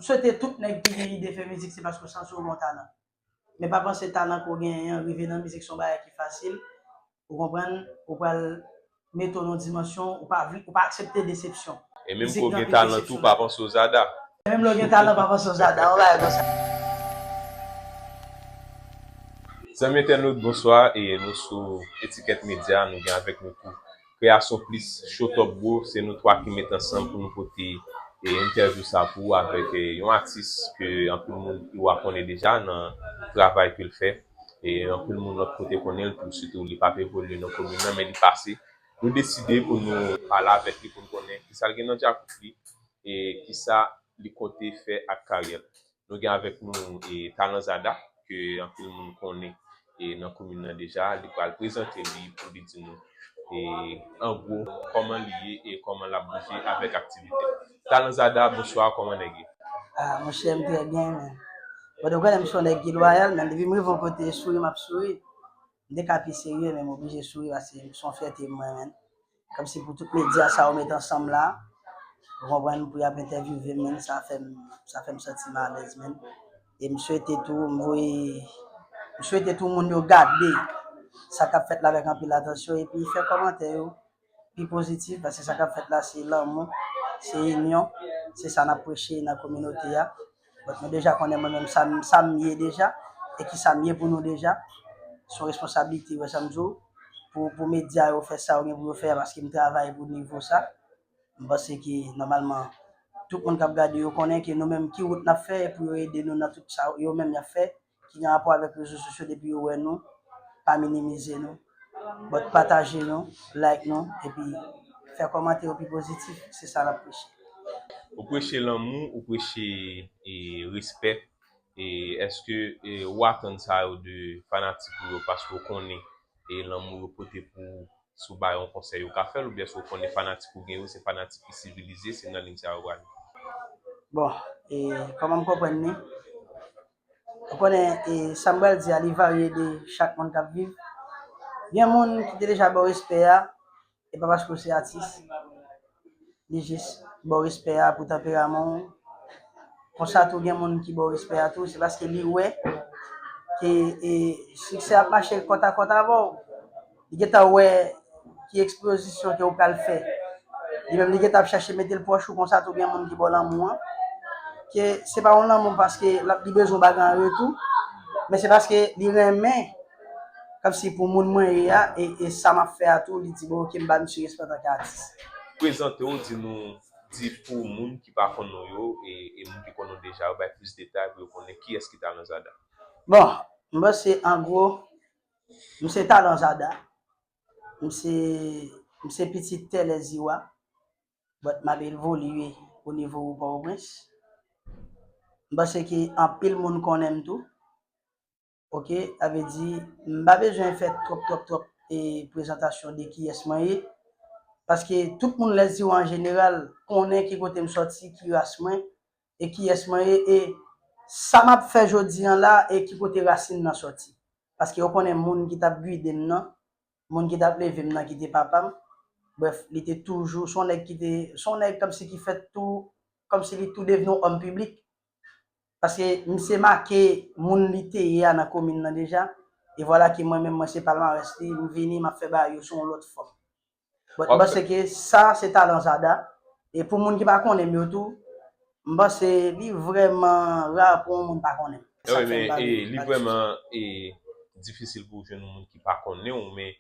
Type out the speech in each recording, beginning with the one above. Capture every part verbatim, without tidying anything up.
Swete tout nèg ki gen ide fè mizik, se paske w santi w gen yon talan. Men pa panse talan ke w genyen an, rive nan mizik se yon bagay ki fasil. Ou konprann? Ou pral mete w nan yon dimansyon, ou pa vle, ou pa aksepte desepsyon. E menm ke w gen talan tou, pa panse w Zada. E menm lè w gen talan, pa panse w Zada. Yon bagay konsa. Zanmi entènot, bonswa. E nou sou Etiquette Media, nou gen avèk nou tou Kreasyon Plis, Show Top Bro, se nou twa ki met ansanm pou nou pote, e, entèvyou sa pou ou avèk, e, yon atis ke anpil moun Iwa konnen deja nan travay ke l fè. E anpil moun lòt kote konnen l tou, sitou li p ap evolye nan komin nan, men li pase. Nou deside pou nou pale avèk li, pou n konnen kisa l gen nan djakout li, e kisa li konte fè ak karyè l. Nou gen avèk nou, e, Talan Zada, ke anpil moun konnen, e, nan komin nan deja. Li pral prezante li pou li di nou, e, an gwo, kòman li ye e kòman l ap bouje avèk aktivite l. Talan Zada, bonswa, kòman nèg ye? Ah, monchè, m trè byen, men. Bon, ou konnen m se yon nèg ki lwayal, men depi m rive yon kote, souri, m ap souri. M te ka pi serye, men m oblije souri paske se yon fyète mwen, men. Kòmsi pou tout medya sa yo met ansanm la, ou konprann, pou y ap entèvyouve m, men sa fè m, sa fè m santi m alèz, men. E m swete tou, m voye, m swete tou moun yo gade sa k ap fèt la avèk anpil atansyon, epi fè kòmantè yo pi pozitif, paske sa k ap fèt la, se lanmou, se inyon, se sa n ap preche nan kominote a. Donk, nou deja konnen mwen menm sa m, sa m ye deja, e ki sa m ye pou nou deja. Se yon responsablite, wè sa m di w, pou, pou medya yo fè sa yo gen pou yo fè a, paske m travay pou nivo sa. M panse ke, nòmalman, tout moun k ap gade yo konnen ke nou menm, ki wout n ap fè pou yo ede nou nan tout sa yo menm y ap fè, ki gen rapò avèk rezo sosyo, depi yo wè nou, pa minimize nou, but pataje nou, like nou, epi fè kòmantè yo pi pozitif, se sa n ap preche. Ou preche lanmou, ou preche, e, respè. E èske, e, ou atann sa yo de fanatik ou yo, paske ou konnen, e, lanmou yo pote pou ou, si w ba yo yon konsèy, yo ka fè l, oubyen si w konnen fanatik ou gen yo, se fanatik ki sivilize, se nan liy sa yo prale? Bon, e, kòman m konprann li? Ou konnen, e, sa m pral di a, li varye de chak moun k ap viv. Gen moun ki te deja ba w respè a, e pa paske w se atis. Li jis ba w respè a pou tanperaman w. Konsa tou, gen moun ki ba w respè a tou, se paske li wè ke, e, siksè ap mache kòtakòt avè w. Li gentan wè ki ekspozisyon ke w pral fè. Li menm, li gentan ap chache mete l pwòch ou, konsa tou, gen moun ki ba w lanmou an. Ke se pa yon lanmou paske l ap, li bezwen yon bagay an retou, men se paske li renmen, kòmsi pou moun mwen ye a, e, e sa m ap fè a tou, li di, bon, oke, m ba misye respè antanke atis. Prezante w, di nou, di pou moun ki pa konn ou yo, e, e moun ki konn ou deja yo, bay plis detay pou yo konnen kiyès ki Talan Zada. Bon, m panse, an gwo, m se Talan Zada. M se, m se pitit Tèlè Ziwa, but m ap evolye o nivo Pòtoprens. M panse ke anpil moun konnen m tou. Oke, sa vle di, m pa bezwen fè twòp, twòp, twòp, e, prezantasyon de kiyès mwen ye. Paske tout moun Lèziwa an jeneral konnen ki kote m sòti, ki ras mwen, e kiyès mwen ye, e sa m ap fè jodi an la, e ki kote rasin nan sòti. Paske yo konnen moun ki t ap gide m nan, moun ki t ap leve m nan, ki te papa m. Brèf, li te toujou, se yon nèg ki te, se yon nèg kòmsi ki fèt tou, kòmsi li tou devni yon òm piblik. Paske misye make moun li te ye a nan komin nan deja. E vwala ke mwen menm, mwen se palmarès li, m vini, m ap fè bagay yo sou yon lòt fòm. Bon, m panse ke sa se Talan Zada. E pou moun ki pa konnen m yo tou, m panse li vrèman ra pou yon moun pa konnen m. Wi, men, e, li vrèman, e, difisil pou w jwenn yon moun ki pa konnen w, men,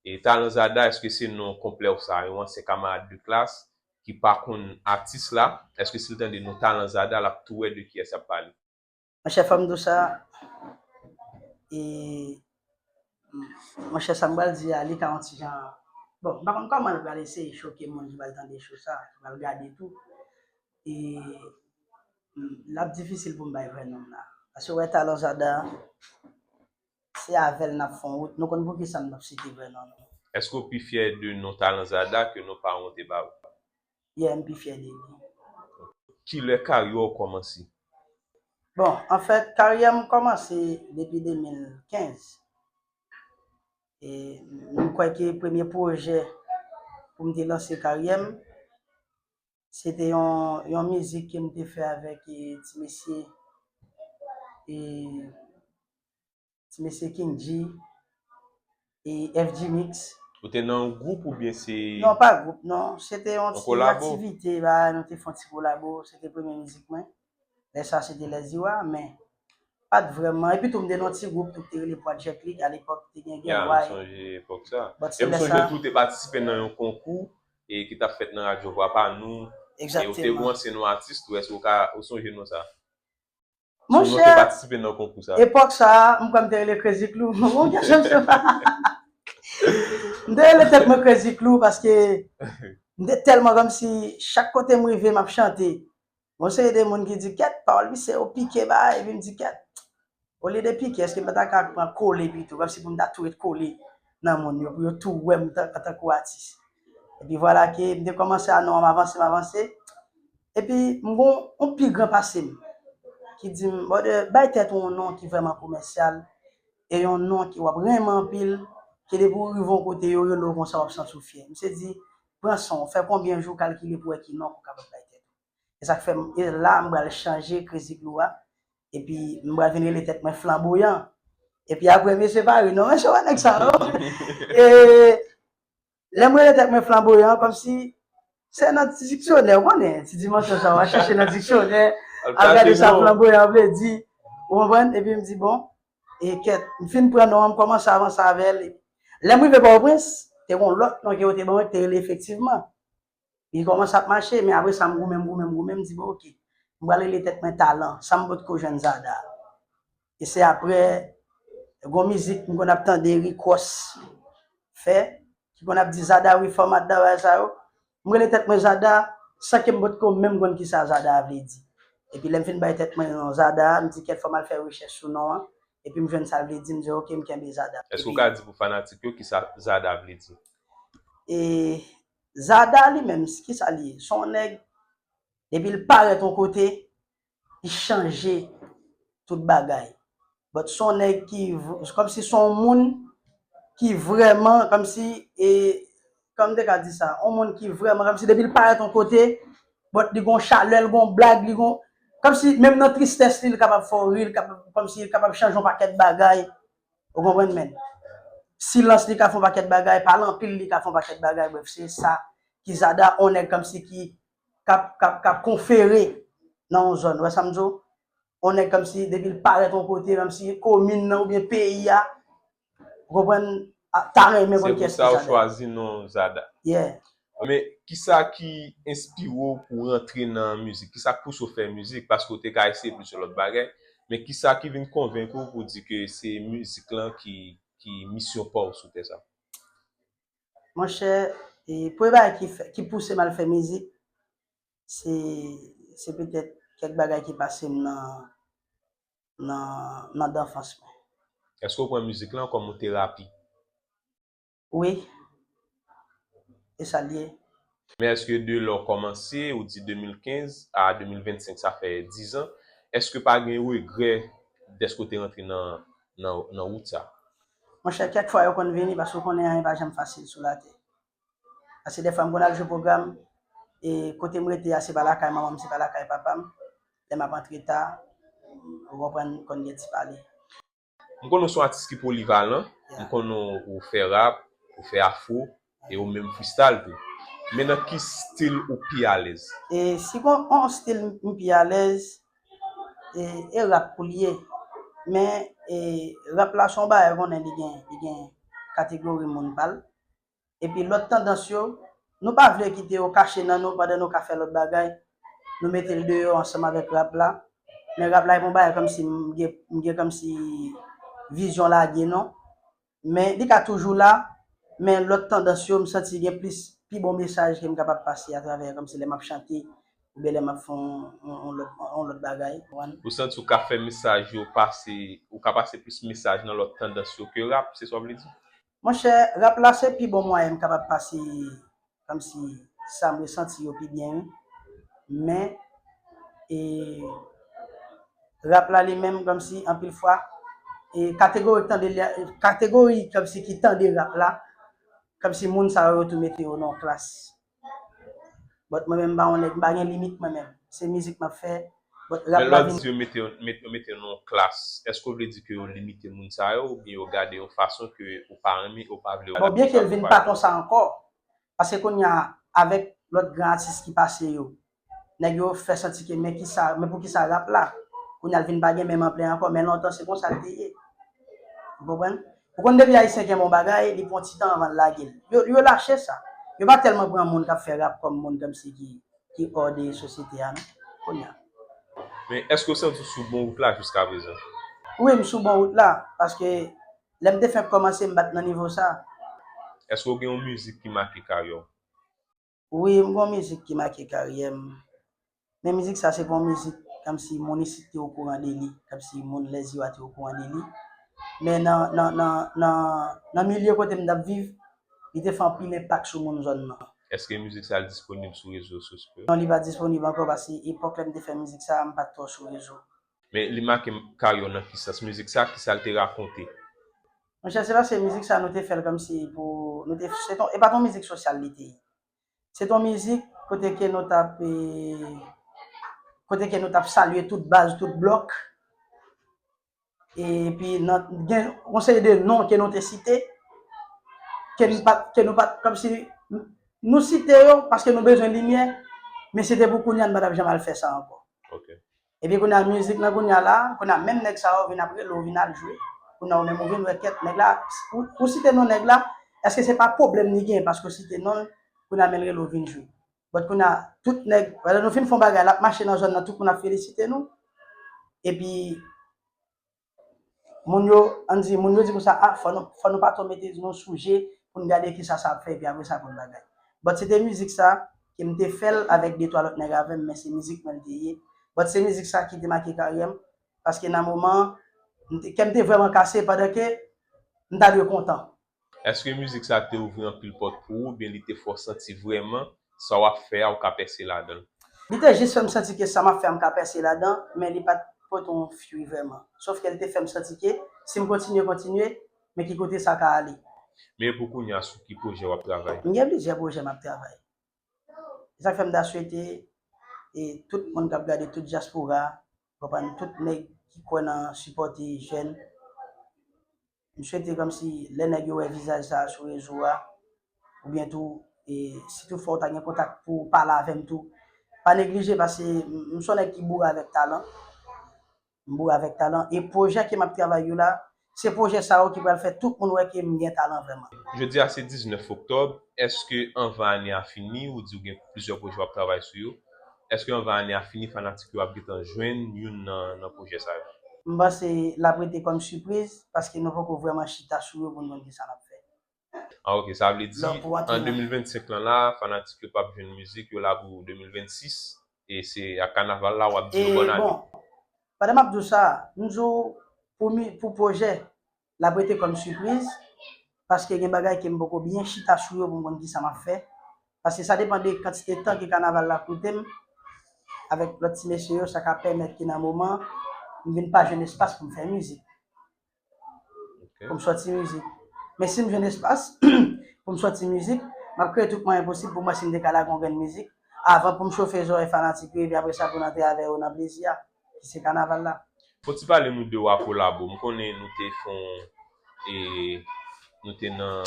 e, Talan Zada, èske se non konplè w sa, yon ansyen kamarad de klas ki pa konn atis la, èske si l tande non Talan Zada, l ap tou wè de kiyès y ap pale? Monchè, fò m di w sa, e, monchè, sa m pral di a, li ka yon ti jan, bon, m pa konn kòman l pral eseye choke moun ki pral tande show sa, ki pral gade tou. E, l ap difisil pou m bay vrè non m la. Paske w wè Talan Zada, se avè l n ap fè yon wout. Nou konn poukisa m p ap site vrè non nou. Èske w pi fyè de non Talan Zada ke non paran w te ba ou? Yeah, m pi fyè de li. Kilè karyè w kòmanse? Bon, anfèt, karyè m kòmanse depi de mil kenz. E m kwè ke premye pwojè pou m te lanse karyè m, Se te yon, yon mizik ke m te fè avèk e, ti mesye, e, ti mesye King G e F G Mix. Ou te nan yon gwoup oubyen se... Non, pa gwoup, non. Se te yon ti aktivite, ba, nou te fè yon ti kolabo. Se te premye mizik mwen. Lè sa, se te Lèziwa, men pa t vrèman. Epi tou, m te nan yon ti gwoup tou ki te rele Project League. Alepòk, te gen Gen Way. Ya, m sonje epòk sa. E m sonje tou, ou te patisipe nan yon konkou e ki t ap fèt nan radyo Vwa Pa Nou. E ou te gen yon ansyen non atis tou, èske ou ka, ou sonje non sa? Monchè, ou te patisipe nan konkou sa? Epòk sa a, m kwè m te rele Crazy Clou. Bon, kesyon sa. M te rele tèt mwen Crazy Clou paske m te tèlman kòmsi chak kote m rive, m ap chante. Gon seri de moun ki di, "Kèt, pawòl misye yo pike bay," epi m di, "Kèt, olye de pike, èske m pa ta ka pran kole pito, kòmsi pou m ta tou ret kole nan moun yo, pou yo tou wè m tan- antanke atis." Epi vwala ke m te kòmanse a non, m avanse, m avanse. Epi m gon yon pi gran pase m ki di m, "Brother, bay tèt ou yon non ki vrèman komèsyal e yon non ke w ap renmen anpil, ke depi w rive yon kote, yo rele w konsa, w ap santi w fyè." Misye di, "Pran san w, fè konbyen jou, kalkile pou w wè ki non ke w kapab bay tèt ou." E sa k fè m, e la m pral chanje Crazy Clou a. Epi m pral vin rele tèt mwen Flanboyan. Epi apre, mesye pa ri non, mesye wè nèg sa yo. E lè m rele tèt mwen Flanboyan, kòmsi se nan diksyonè, ou konnen, ti dimansyon sa, w a chache nan diksyonè, al gade sa Flanboyan vle di, ou konprann? Epi m di, "Bon, e kèt," m fin pran non an, m kòmanse avanse avè l. Lè m rive Pòtoprens, te gon lòt non ke yo te ban mwen, ki te rele Efektivman. Li kòmanse ap mache, men apre sa, m goumen, m goumen, m goumen, m di, "Bon, oke, m pral rele tèt mwen Talan, sa m potko jwenn Zada." E se apre, gon mizik m konn ap tande Rick Ross fè, ki konn ap di, "Zada, wi, fòmat dan bagay sa yo." M rele tèt mwen Zada, san ke m potko menm konn kisa Zada a vle di. Epi lè m fin bay tèt mwen non Zada, m di, "Kèt, fò m al fè rechèch sou non an." Epi m jwenn sa l vle di, m di, "Oke, m kenbe Zada." Èske ou ka di pou fanatik yo kisa Zada vle di? E Zada li menm, kisa li ye? Se yon nèg, depi l parèt yon kote, li chanje tout bagay. But se yon nèg ki v- kòmsi se yon moun ki vrèman, kòmsi, e, kòman m te ka di sa? Yon moun ki vrèman, kòmsi depi l parèt yon kote, but li gon chalè, li gon blag, li gon, kòmsi menm nan tristès li, li kapab fè w ri, li kapab, kòmsi li kapab chanje yon pakèt bagay. Ou konprann, men? Silans li ka fè yon pakèt bagay, pale anpil li ka fè yon pakèt bagay, brèf, se sa ki Zada, yon nèg kòmsi ki k ap, k ap, k ap konfere nan yon zòn. Ou wè sa m di w? Yon nèg kòmsi depi l parèt yon kote, menm si komin nan oubyen peyi a, ou konprann, a, ta renmen konn kiyès ki Zada. Se pou sa ou chwazi non Zada. Yeah. Men, kisa ki enspire w pou w rantre nan mizik? Kisa k pouse w fè mizik? Paske w te ka eseye plizyè lòt bagay, men kisa ki vin konvenk ou pou di ke se mizik lan ki, ki misyon pa w sou tè sa? Monchè, e, premye bagay ki fè, ki pouse m al fè mizik, se, se petèt kèk bagay ki pase m nan, nan, nan danfans mwen. Èske w pran mizik lan kòm yon terapi? Wi. E sa l ye. Men èske de lè w kòmanse, ou di de mil kenz a de mil vennsenk, sa fè diz an, èske pa gen regrè dèske w te rantre nan, nan, nan wout sa? Monchè, kèk fwa yo konn vini, paske w konnen anyen pa janm fasil sou latè. Paske dèfwa m konn al jwe pwogram, e kote m rete a, se pa lakay manman m, se pa lakay papa m. Lè m ap antre ta, ou konprann, konn gen ti pale. M konnen w se yon atis ki polivalan, m konnen w fè rap, ou fè afro, e ou menm freestyle tou. Men nan ki stil ou pi alèz? E si gon yon stil m pi alèz, e, e rap pou l ye. Men, e, rap la se yon bagay konnen li gen, li gen kategori moun pa l. Epi lòt tandans yo, nou pa vle kite yo kache nan nou pandan nou ka fè lòt bagay. Nou mete l deyò ansanm avèk rap la. Men rap la, e yon bagay kòmsi m gen, m gen kòmsi vizyon lage non. Men li ka toujou la, men lòt tandans yo, m santi gen plis, pi bon mesaj ke m kapab pase atravè kòmsi lè m ap chante, oubyen lè m ap fè yon, yon, yon lòt, yon lòt bagay, ou konprann? Ou santi ou ka fè mesaj yo pase, ou ka pase plis mesaj nan lòt tandans yo ke rap, se sa w vle di? Monchè, rap la se pi bon mwayen m kapab pase kòmsi sa m resanti yo pi byen, wi. Men, e, rap la li menm, kòmsi anpil fwa, e, kategori k tande li a, kategori kòmsi ki tande rap la, kòmsi moun sa yo, yo tou mete yo nan yon klas. But mwen menm m pa yon nèg, m pa gen limit mwen menm. Se mizik m ap fè. But rap la vin. Lè w di yo mete, yo mete nou yon klas, èske w vle di ke yo limite moun sa yo oubyen yo gade yon fason ke ou pa renmen, ou pa vle yo gade? Bon, byen ke l vin pa konsa ankò, paske kounye a, avèk lòt gran atis ki pase yo, nèg yo fè santi ke men kisa, men poukisa rap la, kounye a l vin pa gen menm anplè ankò, men lontan se konsa l te ye. Ou konprann? Ou konn depi Ayisyen gen bon bagay, li pran ti tan anvan l lage l. Yo, yo lache sa. Yo pa tèlman pran moun k ap fè rap kòm moun kòmsi ki, ki hors de sosyete a non, kounye a. Men èske w santi w sou bon wout la jiskaprezan? Wi, m sou bon wout la, paske lè m te fenk kòmanse, m pa t nan nivo sa. Èske w gen yon mizik ki make karyè w? Wi, m gen yon mizik ki make karyè m. Men mizik sa se pa yon mizik kòmsi moun isit te okouran de li, kòmsi moun Lèzyo a te okouran de li. Men nan, nan, nan, nan, nan milye kote m t ap viv, li te fè anpil enpak sou moun zòn nan. Èske mizik sa disponib sou rezo sosyo? Non, li pa disponib ankò paske epòk lè m te fè mizik sa, m pa t twò sou rezo. Men li make karyè w nan ki sans? Mizik sa, kisa l te rakonte? Monchè, se paske mizik sa nou te fè l kòmsi pou, nou te, se t on, e pa t on mizik sosyal li te ye. Se t on mizik kote ke nou t ap, e, kote ke nou t ap salye tout baz, tout blòk. Epi nan, gen yon seri de non ke nou te site, ke nou pa t, ke nou pa t, kòmsi nou site yo paske nou bezwen limyè, men se te pou kounye a n pa t ap janm al fè sa ankò. Epi kounye a mizik nan kounye a la, kounye a menm nèg sa yo vin ap rele w, vin al jwe. Kounye a ou menm ou vin wè kèt nèg la, ou, ou site non nèg la, èske se pa pwoblèm li genyen paske ou site non l, kounye a men l rele w vin jwe. But kounye a tout nèg, pandan nou fin fè yon bagay, l ap mache nan zòn nan, tout moun ap felisite nou. Epi moun yo, ann di, moun yo di konsa, ah, fò nou, fò nou pa twò mete nou sou je pou n gade kisa sa ap fè, epi apre sa pou n bagay. But se te mizik sa, ke m te fè l avèk de twa lòt nèg avè m, men se mizik mwen l te ye. But se mizik sa ki te make karyè m, paske nan moman an, m te, kè m te vrèman kase pandan ke m ta dwe kontan. Èske mizik sa te ouvri anpil pòt pou ou, oubyen li te fè w santi vrèman sa w ap fè a, ou ka pèse ladan l? Li te jis fè m santi ke sa m ap fè a, m ka pèse ladan, men li pa t pote yon fwi vrèman. Sòf ke l te fè m santi ke si m kontinye, kontinye, men ki kote sa ka ale. Men pou kounye a, sou ki pwojè w ap travay? M gen plizyè pwojè m ap travay. E sa k fè m ta swete, e, tout moun k ap gade, tout dyaspora, konprann, tout nèg ki kwè nan sipòte jèn, m swete kòmsi lè nèg yo wè vizaj sa a sou rezo a, oubyen tou, e, si toutfwa w ta gen kontak pou w pale avè m tou, pa neglije, paske m, m se yon nèg ki boure avèk talan. M boure avèk talan. E pwojè ke m ap travay yo la, se pwojè sa yo ki pral fè tout moun wè ke m gen talan vrèman. Jodi a se diznèf oktòb, èske anvan ane a fini, ou di w gen plizyè pwojè w ap travay sou yo, èske anvan ane a fini, fanatik yo ap gentan jwenn youn nan, nan pwojè sa yo? M panse l ap rete kòm sipriz, paske nou poko vrèman chita sou yo pou n konn kisa n ap fè. Ah, ok, sa vle di, an de mil vennsenk lan la, fanatik yo p ap jwenn mizik, yo la pou de mil vennsis, e se ak kanaval la w ap di yo bòn ane. Bon, pandan m ap di w sa, m di w, pou mi, pou pwojè, l ap rete kòm sipriz, paske gen bagay ke m poko byen chita sou yo pou m konn kisa m ap fè, paske sa depann de kantite tan ke kanaval la koute m, avèk lòt ti mesye yo, sa ka pèmèt ke nan moman, m vin pa jwenn espas pou m fè mizik. Pou m sòti mizik. Men si m jwenn espas pou m sòti mizik, m ap kreye tout mwayen posib pou m wè si m te ka lage yon grenn mizik avan pou m chofe zòrèy fanatik yo, epi apre sa pou n antre avè yo nan plezi a, ki se kanaval la. Fò w ti pale nou de Wa Kolabo. M konnen nou te fè yon, e, nou te nan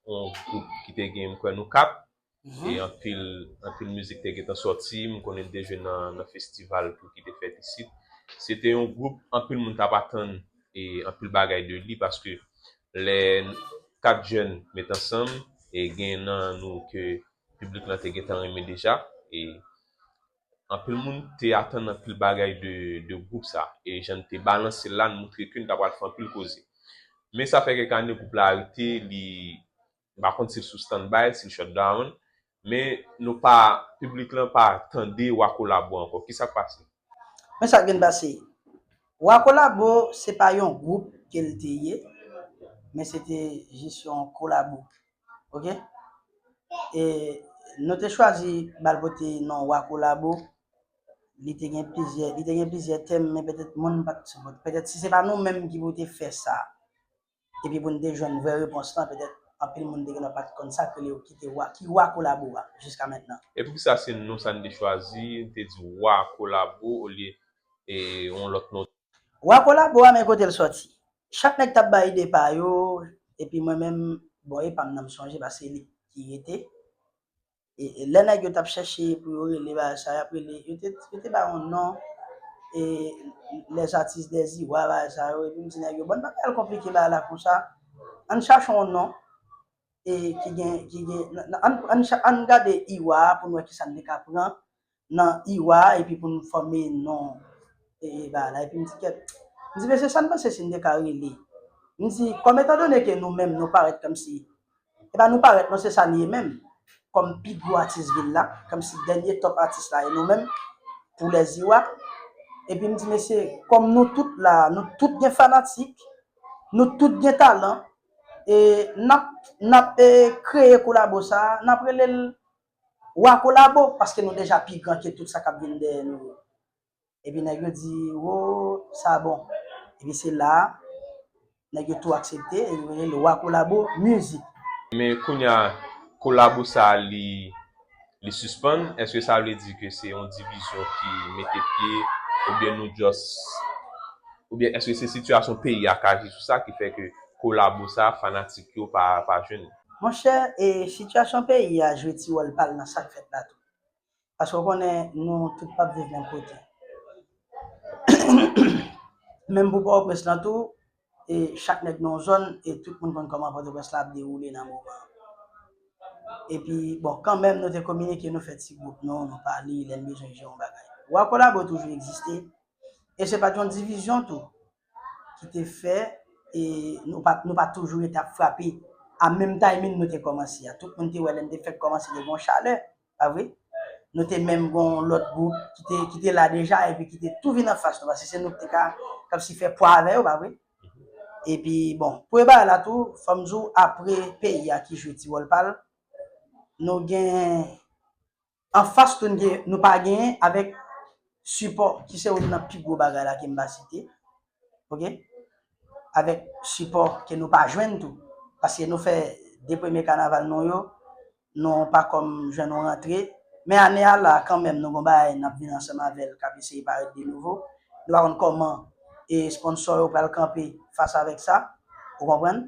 yon gwoup ki te gen, m kwè, nou kat. E anpil, anpil mizik te gentan sòti, m konnen n te jwe nan, nan festival tou ki te fèt isit. Se te yon gwoup, anpil moun t ap atann e anpil bagay de li, paske lè kat jèn met ansanm, e gen nan nou ke piblik lan te gentan renmen deja, e anpil moun te atann anpil bagay de, de gwoup sa, e jan n te balanse l la, n moutre ke n ta pral fè anpil koze. Men sa fè kèk ane gwoup la arete, li M pa konn si l sou standby, si l shutdown, men nou pa, piblik lan pa tande Wa Kolabo ankò. Kisa k pase? Men sa k vin pase. Wa Kolabo se pa yon gwoup ke l te ye, men se te jis yon kolabo. Oke? E nou te chwazi ba l pote non Wa Kolabo. Li te gen plizyè, li te gen plizyè tèm, men petèt moun pa t, petèt si se pa nou menm ki pou te fè sa, epi pou n te jwenn vrè repons lan, petèt anpil moun te gen dwa pa t konn sa k rele yo, ki te wa, ki wa kolabo a jiska mentnan. E poukisa se non sa n te chwazi, n te di wa kolabo olye e yon lòt non? Wa kolabo a, men kote l sòti. Chak nèg t ap bay ide pa yo, epi mwen menm, bon, e pa m nan m sonje, paske se li ki rete. E, e lè nèg yo t ap chèche pou yo rele bagay sa, y ap rele, yo te, yo te bay yon non, e, les artistes des Iwa, bagay sa yo, epi m di nèg yo, bon, n pa ka al konplike bagay la konsa, ann chache yon non, e, ki gen, ki gen, n- n- ann, ann cha- ann gade Iwa a pou n wè kisa n te ka pran nan Iwa a, epi pou n fòme non, e, e, bagay la, epi m di kèt, m di, mesye, sa n panse si n te ka rele, m di, kòm etan done ke nou menm nou parèt kòmsi, e pa nou parèt non, se sa n ye menm, kòm pi gwo atis vil la, kòmsi dènye top atis la e nou menm, pou les Iwa, epi m di, mesye, kòm nou tout la, nou tout gen fanatik, nou tout gen talan, e n ap, n ap, e, kreye kolabo sa, n ap rele l Wa Kolabo, paske nou deja pi gran ke tout sa k ap vin dèyè nou yo. Epi nèg yo di, wo, sa bon. Epi se la a, nèg yo tou aksepte, epi yo rele l Wa Kolabo Music. Men kounye a, kolabo sa a, li, li sispann, èske sa vle di ke se yon divizyon ki mete pye, oubyen nou just, oubyen èske se sitiyasyon peyi a k aji sou sa ki fè ke kolabo sa a, fanatik yo pa, pa jwenn? Monchè, e sitiyasyon peyi a jwe ti wòl pa l nan sa k fèt la tou. Paske w konnen nou tout p ap viv menm kote. Menm pou Pòtoprens lan tou, e chak nèg nan yon zòn, e tout moun konn kòman Pòtoprens la ap dewoule nan moman an. Epi, bon, kanmenm, nou te kominike, nou fè ti gwoup nou, nou pale, lè n bezwen jere yon bagay. Wa Kolabo toujou egziste, e se pa t yon divizyon tou ki te fè, e nou pa, nou pa toujou rete ap frape a menm timing nou te kòmanse a. Tout moun te wè lè n te fèk kòmanse, te gen yon chalè, pa vre? Nou te menm gen yon lòt gwoup ki te, ki te la deja, epi ki te tou vin anfas nou, paske se nou ki te ka, kòmsi fè pwa avè yo, pa vre? Epi, bon, premye bagay la tou, fò m di w, apre peyi a ki jwe ti wòl pa l, nou gen anfas tou, n gen, nou pa genyen avèk sipò, ki se youn nan pi gwo bagay la ke m pa site, oke? Avèk sipò ke nou pa jwenn tou, paske nou fè de premye kanaval nou yo, nou pa kòm jwenn yon rantre, men ane a la, kanmenm, nou gon bagay, n ap vin ansanm avè l, k ap eseye parèt de nouvo. Nou pa konn kòman, e, sponsò yo pral kanpe fas avèk sa, ou konprann?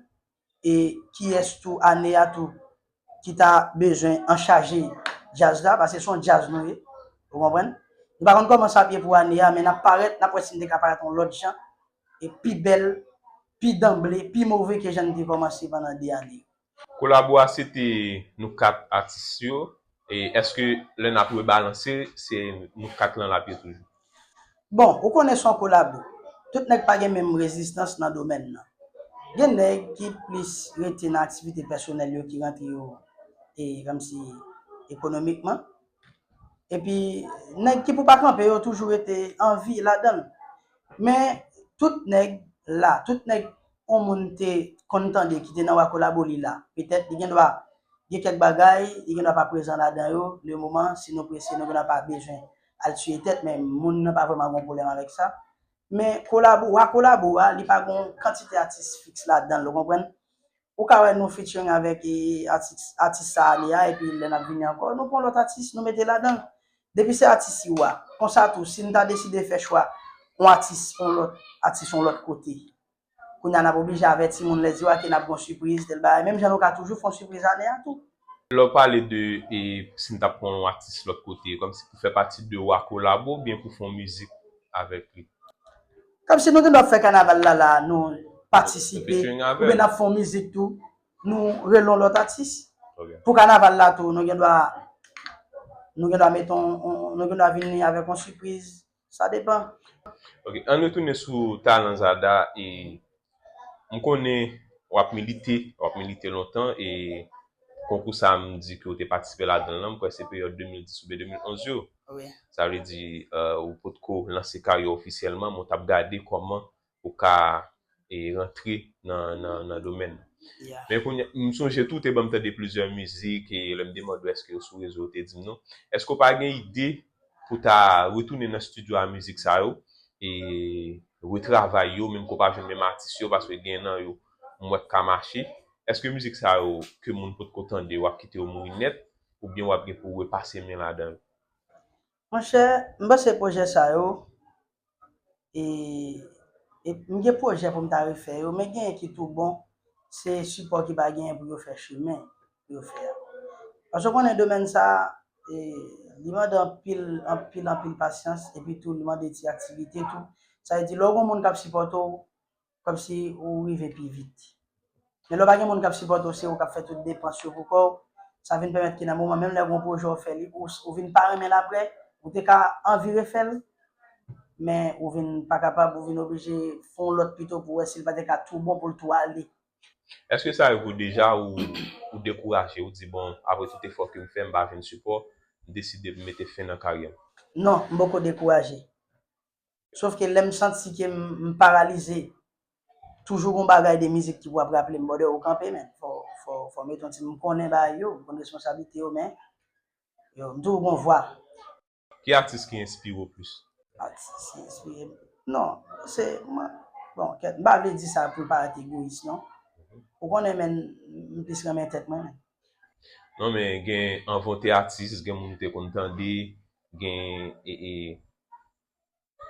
E kiyès tou ane a tou ki ta bezwen anchaje djaz la, paske se yon djaz nou ye, ou konprann? Nou pa konn kòman sa ap ye pou ane a, men n ap parèt, n ap wè si n te ka parèt yon lòt jan, e pi bèl, pi danble, pi move ke jan n te kòmanse pandan de ane yo. Kolabo a se te nou kat atis yo, e èske lè n ap rebalanse, se nou kat lan l ap ye toujou? Bon, ou konnen se yon kolabo. Tout nèg pa gen menm rezistans nan domèn nan. Gen nèg ki plis rete nan aktivite pèsonèl yo ki rantre yo, e, kòmsi ekonomikman. Epi, nèg ki pou pa kanpe yo toujou rete anvi ladan l. Men, tout nèg la, tout nèg yon moun te konn tande ki te nan Wa Kolabo li la. Petèt, li gen dwa gen kèk bagay, li gen dwa pa prezan ladan yo, le moman, si nou prese, nou gen dwa pa bezwen al tiye tèt, men moun nan pa vrèman gen yon pwoblèm avèk sa. Men kolabo, Wa Kolabo a, li pa gen yon kantite atis fiks ladan l, ou konprann? Ou ka wè nou featuring avèk, e, atis, atis sa ane a, epi lè n ap vini ankò, nou pran lòt atis, nou mete ladan l. Depi se atis Iwa, konsa tou, si n ta deside fè chwa yon atis, yon lòt atis, yon lòt kote, kounye a n ap oblije avèti moun lè di w a ke n ap gen yon sipriz, tèl bagay. Menm jan nou ka toujou fè yon sipriz ane a tou. Lè w pale de, e, si n t ap pran yon atis lòt kote, kòmsi pou fè pati de Wa Kolabo, oubyen pou fè yon mizik avèk li? Kòmsi nou gen dwa fè kanaval la, la, nou patisipe, oubyen n ap fè yon mizik tou, nou rele yon lòt atis. Pou kanaval la tou, nou gen dwa, nou gen dwa mete yon, yon, nou gen dwa vini avèk yon sipriz. Sa depan. Ok, ann retounen sou Talan Zada, e m konnen w ap milite, w ap milite lontan, e konkou sa a m di ke w te patisipe ladan l lan, m kwè se peryòd de mil dis oubyen de mil onz yo. Wi. Sa vle di, e, ou potko lanse karyè ofisyèlman, men w t ap gade kòman ou ka, e, rantre nan, nan, nan domèn nan. Yeah. Men kounye a, m sonje tou, w te ban m tande plizyè mizik, e lè m te mande w èske yo sou rezo, w te di m non. Èske w pa gen ide pou w ta retounen nan estidyo a mizik sa yo, e retravay yo, menm ke w pa jwenn menm atis yo, paske gen nan yo, m wè k ka mache, Èske mizik sa yo ke moun potko tande, w ap kite yo mouri nèt, oubyen w ap gen pou w repase men ladan yo? Monchè, m panse pwojè sa yo, e, e m gen pwojè pou m ta refè yo, men genyen ki tou bon, se sipò ki pa genyen pou yo fè chimen pou yo fè a. Paske w konnen domèn sa, e, li mande anpil, anpil, anpil pasyans, epi tou li mande ti aktivite tou. Sa vle di, lè w gen moun k ap sipòte w, kòmsi ou rive pi vit. Men lè w pa gen moun k ap sipòte w, se ou k ap fè tout depans yo pou kò w, sa vin pèmèt ke nan moman, menm lè gen yon pwojè w fè li, ou, ou vin pa renmen l apre, ou te ka anvi refè l, men ou vin pa kapab, ou vin oblije fè yon lòt pito pou wè si l pa te ka tou bon pou l tou ale. Èske sa rive w deja ou, ou dekouraje, ou di, bon, apre tout efò ke m fè, m pa jwenn sipò, m deside m mete fen nan karyè m? Non, m poko dekouraje. Sof ke lè m santi ke m, m paralize, toujou gon bagay de mizik ki pou ap raple m, brother, ou kanpe, men. Fò, fò, fò mete yon ti, m konnen bagay yo, m konn responsablite yo, men yo, m toujou gon vwa. Ki atis ki enspire w plis? Atis ki enspire m. Non, se, mwen, bon, kèt, m pa vle di sa pou l parèt egoyis, non. Ou konnen, men, m plis renmen tèt mwen, men. Non, men gen anvan w te atis, gen moun ou te konn tande, gen, e, e,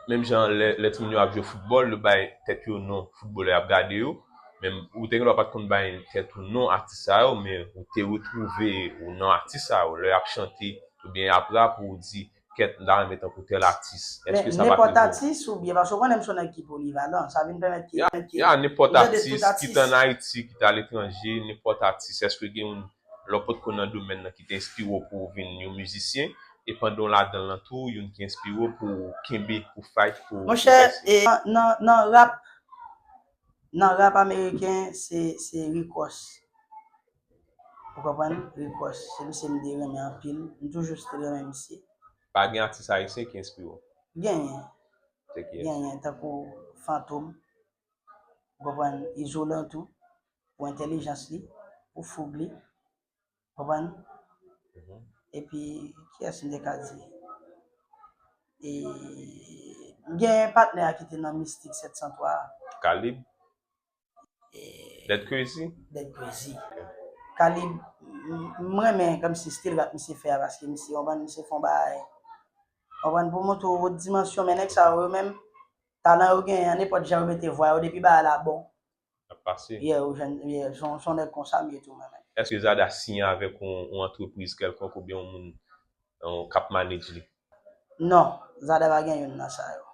menm jan lè, lè timoun yo ap jwe foutbòl, yo bay tèt yo non foutbolè y ap gade yo. Men ou te gen dwa pa t konn bay tèt ou non atis sa yo, men ou te retwouve ou nan atis sa yo. Lè y ap chante oubyen y ap rap, ou di, kèt, m ta renmen tankou tèl atis. Èske sa pa t rive w? Nenpòt atis oubyen, paske w konnen m se yon nèg ki polivalan, sa vin pèmèt ke, ya, ya, nenpòt atis, kit ann Ayiti, kit aletranje, nenpòt atis. Èske gen yon lè w potko nan domèn nan ki te enspire w pou w vin yon mizisyen, e pandan w ladan l lan tou, youn ki enspire w pou w kenbe, pou w fight, pou w pèse? Monchè, e, nan, nan rap, nan rap ameriken, se, se Rick Ross. Ou konprann? Rick Ross, se misye m te renmen anpil. M toujou te renmen misye. Pa gen atis ayisyen ki enspire w? Genyen. Se kiyès? Genyen, tankou Fantom. Ou konprann? Izolan tou, pou entèlijans li, pou foug li. Konprann? Epi, kiyès m te ka di? E, m gen patnè a ki te nan Mistik sèt san twa a. Kalib? Dead Crazy? Dead Crazy. Kalib, m, m renmen kòmsi stil rap misye fè a, paske misye, konprann, misye fè yon bagay. Konprann, pou montre w lòt dimansyon, men nèg sa yo, yo menm, talan yo genyen an, nenpòt jan yo mete vwa yo, depi bagay la bon. Ap pase. Yeah, ou jwenn, yeah, se yon, se yon nèg konsa m ye tou, mwen menm. Èske Zada siyen avèk yon, yon antrepriz kèlkonk oubyen yon moun, yon, k ap manage li? Non, Zada pa gen youn nan sa yo.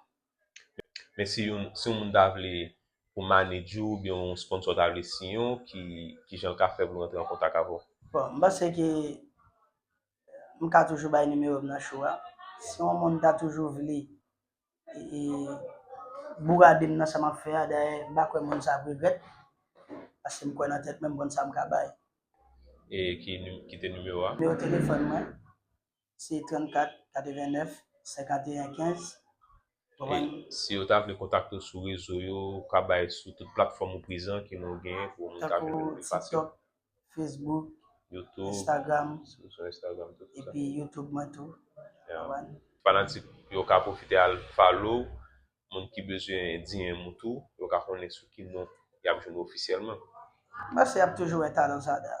Men si yon, si yon moun ta vle pou manage ou, oubyen yon sponsor ta vle siyen w, ki, ki jan l ka fè pou l rantre an kontak avè w? Bon, m panse ke m ka toujou bay nimewo m nan show a. Si yon moun ta toujou vle, e, e, bourade m nan sa m ap fè a, dayè, m pa kwè moun sa ap regrèt, paske m kwè nan tèt mwen, m konn sa m ka bay. E ki, ni- kite nimewo a? Nimewo telefòn mwen, se trannkat, katrevennnèf, senkanteyen, kenz. E si yo ta vle kontakte w sou rezo yo, ou ka bay sou tout platfòm ou prezan ke nou genyen pou moun ta jwenn ou pi fasil. TikTok, Facebook, YouTube, Instagram, sou, sou Instagram, tout sa. Epi YouTube mwen tou. Yeah. Fanatik yo ka pwofite al follow. Moun ki bezwen D M ou tou, yo ka konnen sou ki non y ap jwenn ou ofisyèlman. M panse y ap toujou wè Talan Zada.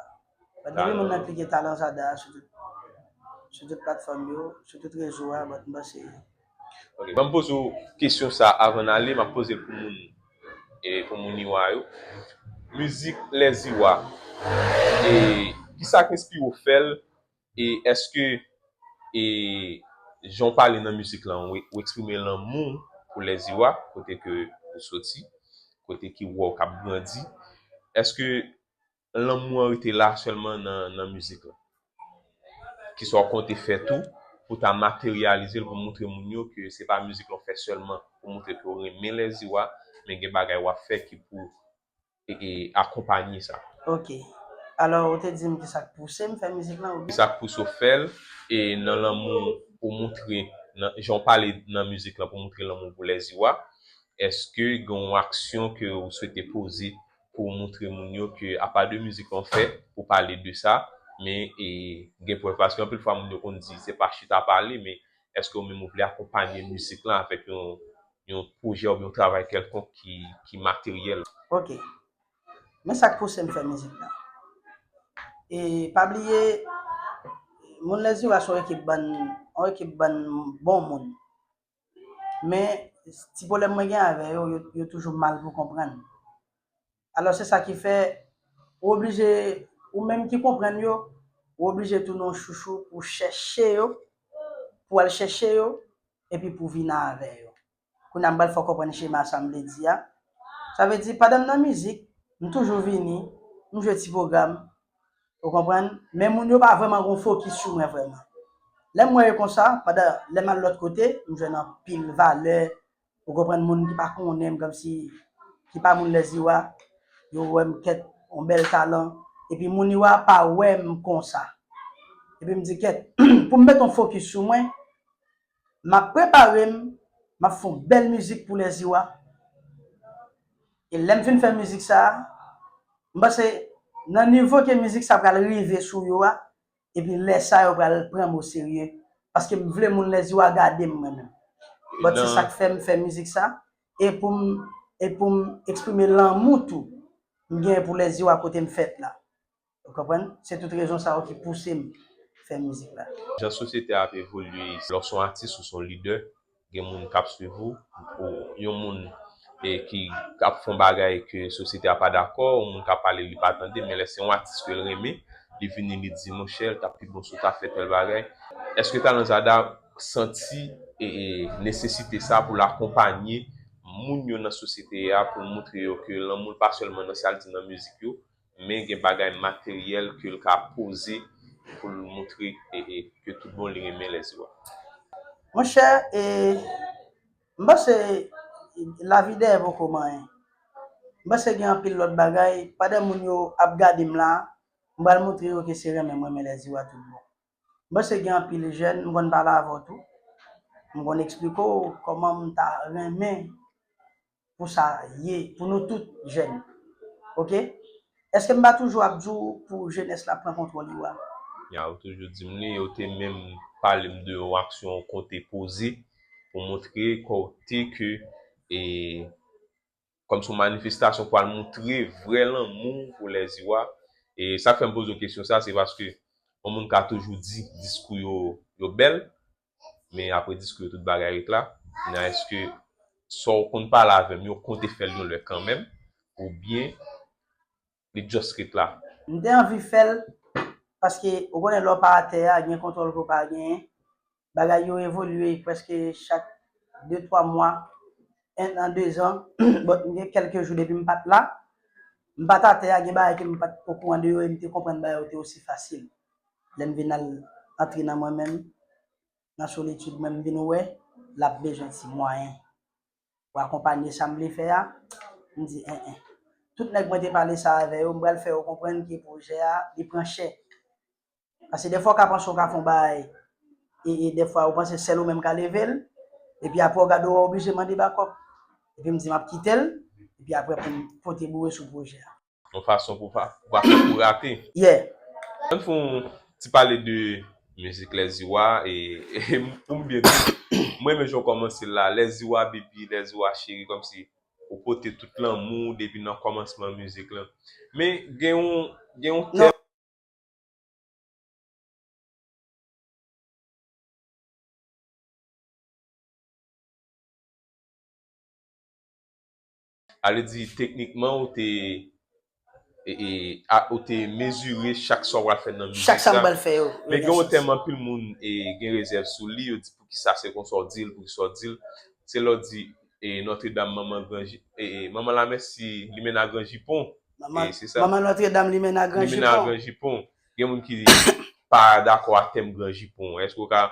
Depi moun nan klike Talan Zada sou tout, sou tout platfòm yo, sou tout rezo a, but m panse. Ok, ban m poze w kesyon sa avan n ale, m ap poze l pou moun, e, pou moun Iwa yo. Mizik Lèziwa, e, kisa k enspire w fè l? E èske, e, jan w pale nan mizik lan, ou, ou eksprime lanmou pou Lèziwa, kote ke ou soti, kote ki wè w k ap grandi? Èske lanmou an rete la sèlman nan, nan mizik lan? Kisa w konte fè tou pou ta materyalize l, pou montre moun yo ke se pa mizik lan w fè sèlman pou montre ke w renmen Lèziwa, men gen bagay w ap fè ki pou e, e, akonpanye sa. Ok. Alò, ou te di m kisa k pouse m fè mizik lan, oubyen? Kisa k pouse w fè l, e nan lanmou ou montre, nan, jan w pale nan mizik lan pou montre lanmou pou Lèziwa, èske gen yon aksyon ke ou swete poze pou w montre moun yo ke apa de mizik lan w fè, pou pale de sa, men, e, gen prèv, paske anpil fwa moun yo konn di se pa chita pale, men èske ou menm ou vle akonpanye mizik lan avèk yon, yon pwojè oubyen yon travay kèlkonk ki, ki materyèl? Ok. Men sa k pouse m fè mizik la. E pa bliye, moun Lèziwa se yon ekip bann, yon ekip bann bon moun. Men ti pwoblèm mwen gen avè yo, yo, yo toujou mal pou konprann. Alò, se sa ki fè, ou oblije, ou menm ki konprann yo, ou oblije tounen yon chouchou pou chèche yo, pou al chèche yo, epi pou vin avè yo. Kounye a m pral fè w konprann chema sa m vle di a. Sa vle di, pandan m nan mizik, m toujou vini, m jwe ti pwogram, ou konprann? Men moun yo pa vrèman gon fokis sou mwen vrèman. Lè m wè yo konsa, pandan lè m al lòt kote, m jwenn anpil valè, ou konprann, moun ki pa konnen m, kòmsi, ki pa moun Lèziwa, yo wè m kèt, yon bèl talan, epi moun yo a pa wè m konsa. Epi m di, kèt, pou m met yon fokis sou mwen, m ap prepare m, m ap fè yon bèl mizik pou Lèziwa. E lè m fin fè mizik sa a, m panse nan nivo ke mizik sa pral rive sou yo a, epi lè sa yo pral pran m oserye. Paske m vle moun Lèziwa gade m mwen menm. But se sa k fè m fè mizik sa. E pou m, e pou m eksprime lanmou tou m gen pou Lèziwa kote m fèt la. Ou konprann? Se tout rezon sa yo ki pouse m fè mizik la. Jan sosyete a ap evolye, lè w se yon atis ou se yon lidè, gen moun k ap swiv ou, ou yon moun e ki ap fè yon bagay ke sosyete a pa dakò, yon moun k ap pale li pa tande, men lè se yon atis ke l renmen, li vini li di, monchè, l t ap pi bon si w ta fè tèl bagay. Èske Talent Zada santi e, e nesesite sa pou l akonpanye moun yo nan sosyete a, pou l montre yo ke lanmou l pa sèlman nan sa l di nan mizik yo, men gen bagay materyèl ke l ka poze pou l montre e, e, ke tout bon li renmen Lèziwa. Monchè, e, m panse lavi dèyè poko manyen. M panse gen anpil lòt bagay. Pandan moun yo ap gade m la, m pral montre yo ke se renmen m renmen Lèziwa tout bon. M panse gen anpil jèn, m konn pale avè w tou. M konn eksplike w kòman m ta renmen pou sa ye, pou nou tout jèn. Oke? Èske m pa toujou ap di w pou jenès la pran kontwòl yo a? Ya, ou toujou di m li, ou te menm pale m de yon aksyon ou konte poze pou montre kote ke, e, kòmsi yon manifestasyon pou al montre vrè lanmou pou Lèziwa. E sa k fè m poze w kesyon sa, se paske yon moun ka toujou di diskou yo, yo bèl, men apre diskou yo tout bagay ret la. Nan èske sa w konn pale avè m yo, konte fè l yon lè kanmenm, oubyen li just ret la? M te anvi fè l, paske ou konnen lè w pa atè a, gen kontwòl ke w pa genyen. Bagay yo evolye prèske chak de twa mwa, en an, de zan. But m gen kèlke jou depi m pa t la. M pa t atè a, gen bagay ke m pa t okouran de yo e m te konprann bagay yo te osi fasil. Lè m vin al antre nan mwen menm, nan solitid mwen, m vin wè l ap bezwen ti mwayen pou akonpanye sa m vle fè a. M di, en, en. Tout nèg mwen te pale sa avè yo, m pral fè yo konprann ke pwojè a, li pran chè. Paske dèfwa w ka panse w ka fè yon bagay, e, e dèfwa ou panse sèl ou menm ka leve l, epi apre w gade w oblije mande bakòp. Epi m di m ap kite l, epi apre pou m pote boure sou pwojè a. Yon fason pou pa, pou pa fè kou rate. Yeah. Ann fè yon ti pale de mizik Lèziwa, e, e pou m byen di, m renmen jan w kòmanse l la, Lèziwa baby, Lèziwa cheri, kòmsi ou pote tout lanmou depi nan kòmansman mizik lan. Men gen yon, gen yon tèm Ale di, teknikman, ou te, e, e, a, ou te mezire chak sa w pral fè nan mizik sa. Chak sa m pral fè yo. Men gen yon tèm anpil moun e, gen rezèv sou li, yo di poukisa se konsa w di l, poukisa w di l. Se lè w di, e, Nòtredam, manman gran ji-, e, e, manman Lamèsi, limena gran jipon. Manman, e, se sa. Manman Nòtredam, limena gran jipon. Limena gran jipon. Gen moun ki pa dakò ak tèm gran jipon. Èske w ka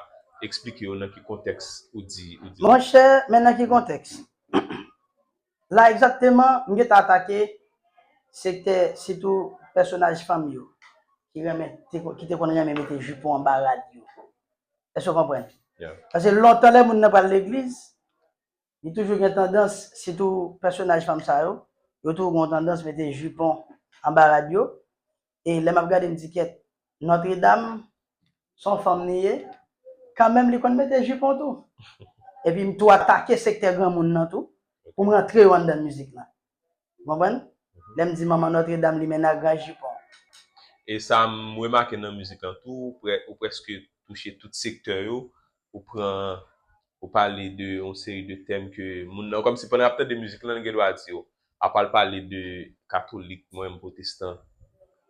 eksplike yo nan ki kontèks ou di, ou di? Monchè, men nan ki kontèks? La egzakteman, m gentan atake sektè, sitou pèsonaj fanm yo, ki renmen, te ko-, ki te konn renmen mete jipon anba rad yo. Èske w konprann? Yeah. Paske lontan lè moun nan pral legliz, li toujou gen tandans, sitou pèsonaj fanm sa yo, yo toujou gen tandans mete jipon anba rad yo. E lè m ap gade, m di, kèt, Nòtredam, se yon fanm li ye, kanmenm li konn mete jipon tou. Epi m tou atake sektè granmoun nan tou, pou m rantre yo anndan mizik lan. Ou konprann? Lè m di manman Nòtredam, li mennen ak gran jipon. E sa m remake nan mizik lan tou, ou prè- ou prèske touche tout sektè yo. Ou pran, ou pale de yon seri de tèm ke moun nan, kòmsi pandan y ap tande mizik lan, li gen dwa di yo, apa l pale de katolik, mwen menm pwotestan,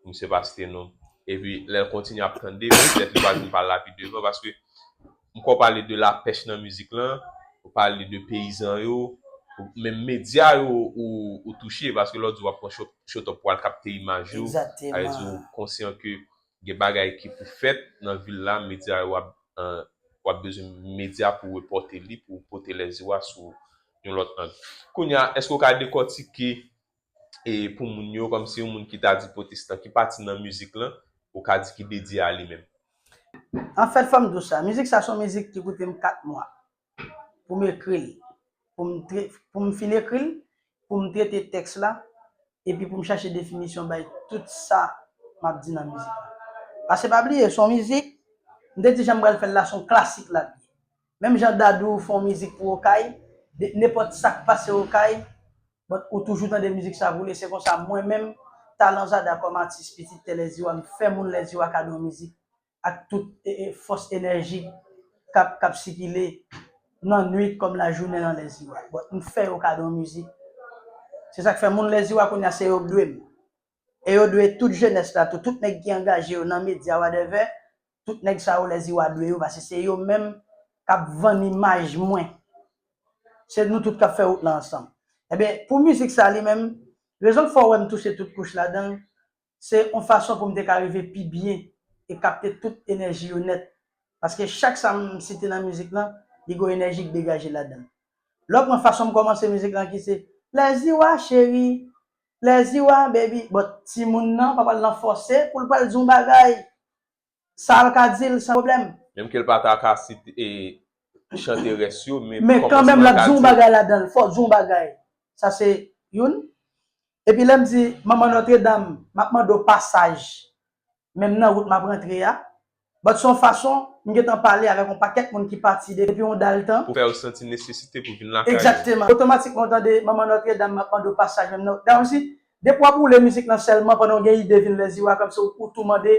misye pa site non. Epi lè l kontinye ap tande, petèt li pral vin pale la pi devan, paske m kwè w pale de lapèch nan mizik lan, ou pale de peyizan yo, menm medya yo ou, ou touche, paske lè w di w ap pran cho- chotòp pou al kapte imaj yo, sa vle di ou konsyan ke gen bagay ki pou fèt nan vil la, medya yo w ap, w ap bezwen medya pou repòte li, pou pote lèzye w a sou yon lòt ang. Kounye a, èske w ka dekòtike e pou moun yo, kòmsi yon moun ki ta di pwotestan, ki pati nan mizik lan, ou ka di ki dedye a li menm? Anfèt, fò m di w sa, mizik sa se yon mizik ki koute m kat mwa pou m ekri l, pou m tre- pou m fin ekri l, pou m trete tèks la, epi pou m chache definisyon bay tout sa m ap di nan mizik la. Paske pa bliye, se yon mizik, m te di jan m pral fè l la, se yon klasik l ap ye. Menm jan Dadou fè yon mizik pou Okay, de- nenpòt sa k pase Okay, but ou toujou tande mizik sa boule. Se konsa, mwen menm, Talan Zada kòm atis pitit tè Lèziwa, m fè moun Lèziwa kado yon mizik ak tout e, e, fòs enèji k ap, k ap sikile nan nwit kòm lajounen nan Lèziwa. But m fè yo kado yon mizik. Se sa k fè moun Lèziwa kounye a se yo k dwe m. E yo dwe tout jenès la tou, tout nèg ki angaje yo nan medya, whatever, tout nèg sa yo Lèziwa dwe yo, paske se yo menm k ap vann imaj mwen. Se nou tout k ap fè wout la ansanm. Ebyen, pou mizik sa li menm, rezon k fè w wè m touche tout kouch ladan l, se yon fason pou m te ka rive pi byen e kapte tout enèji yo nèt. Paske chak sa m site nan mizik lan, li gen yon enèji k degaje ladan l. Lè w pran fason m kòmanse mizik lan ki se Lèziwa cheri, Lèziwa baby, but timoun nan pa pral nan fòse pou l pral di yon bagay. Sa l ka di l san pwoblèm. Menm ke l pa ta ka site e chante rès yo, men Men kanmenm l ap di yon bagay ladan l, fò di yon bagay. Sa se youn. Epi lè m di manman Nòtredam, m ap mande w pasaj. Menm nan wout m ap rantre a. But se yon fason, m gentan pale avèk yon pakèt moun ki pati depi yon dal tan. Pou fè yo santi nesesite pou vin lakay yo. Egzakteman. Otomatikman, w tande manman Nòtredam, m ap mande w pasaj menm nan wout. Dayè osi, depi w ap woule mizik lan sèlman, pandan w gen ide vin Lèziwa, kòmsi w tou mande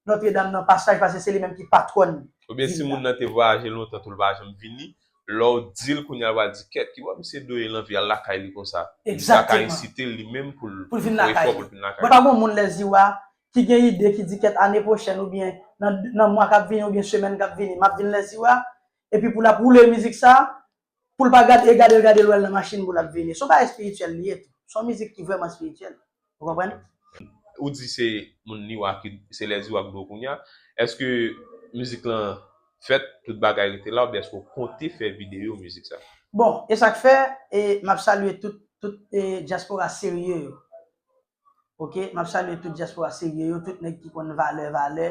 Nòtredam nan pasaj, paske se li menm ki patwòn. Oubyen si moun nan te vwayaje lontan tou l pa janm vini, lè w di l kounye a l pral di kèt, ki bò misye dwe l anvi al lakay li konsa. Li sa ka ensite l li menm pou l fè efò pou l vin lakay li. But pa gen yon moun Lèziwa ki gen ide ki di kèt ane pwochèn oubyen nan, nan mwa k ap vini oubyen semèn k ap vini, m ap vin Lèziwa, epi pou l ap woule mizik sa, pou l pa gade, e gade l gade l wè l nan machin pou l ap vini. Se yon bagay espirityèl li ye tou. Se yon mizik ki vrèman espirityèl. Ou konprann? Ou di se moun Liwa ki, se Lèziwa k dwe w kounye a. Èske mizik lan fèt, tout bagay rete la, oubyen èske w konte fè videyo mizik sa? Bon, e sa k fè, e m ap salye tout, tout e dyaspora serye yo. Oke, m ap salye tout dyaspora serye yo, tout nèg ki konn valè, valè,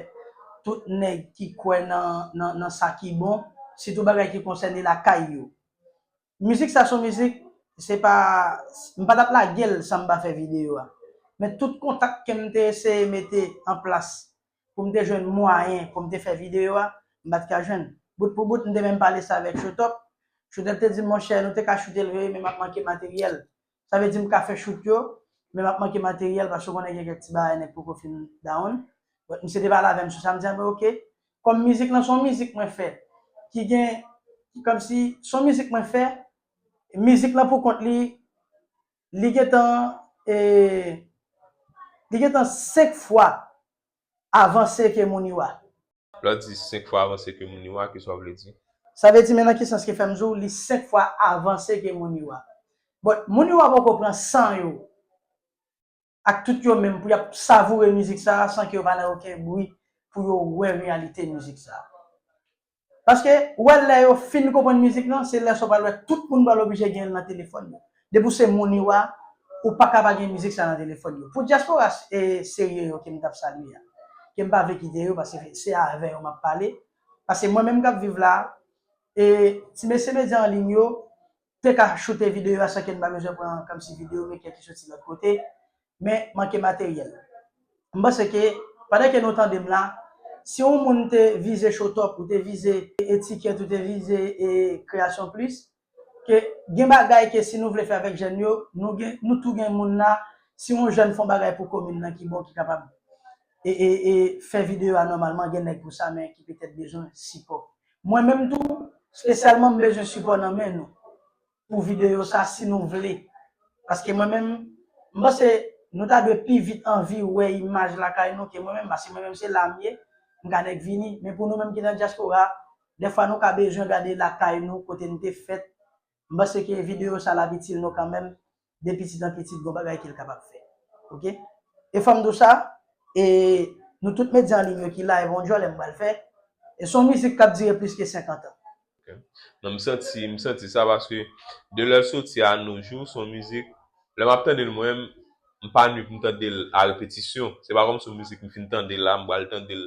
tout nèg ki kwè nan, nan, nan sa ki bon, sitou bagay ki konsène lakay yo. Mizik sa se yon mizik, se pa, m pa t ap lage l san m pa fè videyo a. Men tout kontak ke m te eseye mete an plas pou m te jwenn mwayen pou m te fè videyo a, m pa t ka jwenn. Bout pou bout, m te menm pale sa avèk Showtop. Showtop te di m, monchè, nou te ka choute l vre, men m ap manke materyèl. Sa vle di m ka fè shoot yo, men m ap manke materyèl paske w konnen gen kèk ti bagay nèg poko fin down. But misye te pale avè m sou sa, m di a, men oke. Kòm mizik lan se yon mizik mwen fè, ki gen, kòmsi se yon mizik mwen fè, mizik lan pou kont li, li gentan, e, li gentan senk fwa avanse ke Muniwa. Lè w di senk fwa avanse ke Muniwa, kisa w vle di? Sa vle di, men nan ki sans ki fè m di w, li senk fwa avanse ke Muniwa. But Muniwa poko pran san yo ak tout yo menm pou y ap savoure mizik sa a san ke yo pa nan okenn bri pou yo wè reyalite mizik sa a. Paske, ou wè lè yo fin konprann mizik lan, se lè sa w pral wè tout moun pral oblije gen l nan telefòn yo. Depi w se Muniwa, ou pa ka pa gen mizik sa nan telefòn yo. Pou dyaspora e serye yo ke m t ap salye a, ke m pa vle kite yo, paske se avè yo m ap pale. Paske mwen menm k ap viv la, e ti mesye medya an liy yo te ka choute videyo a san ke n pa bezwen pran kòmsi videyo mekè ki soti lòt kote, men manke materyèl. M panse ke pandan ke nou tande m la, si yon moun te vize Showtop, ou te vize Etiquette, ou te vize e Création Plus, ke gen bagay ke si nou vle fè avèk jèn yo, nou gen, nou tou gen moun la, si yon jèn fè yon bagay pou komin nan ki bon, ki kapab e, e, e fè videyo a nòmalman, gen nèg pou sa, men ki petèt bezwen sipò. Mwen menm tou, espesyalman, m bezwen sipò nan men nou pou videyo sa, si nou vle. Paske mwen menm, m panse nou ta dwe pi vit anvi wè imaj lakay nou ke mwen menm, paske mwen menm se la m ye, m ka nèk vini. Men pou nou menm ki nan dyaspora, dèfwa nou ka bezwen gade lakay nou, kote n te fèt. M panse ke videyo sa l ap itil nou kanmenm, de pitit an pitit, gon bagay ke l kapab fè. Oke? E fò m di w sa, e nou tout medya an liy yo ki la, e bon djòlè m pral fè, e se yon mizik k ap dire plis ke senkant an. Ok. Non, m santi, m santi sa paske de lè l soti a nos jours, se yon mizik, lè m ap tande l mwen, m pa nwi pou m tande l a repetisyon. Se pa kòmsi yon mizik m fin tande l la, m pral tande l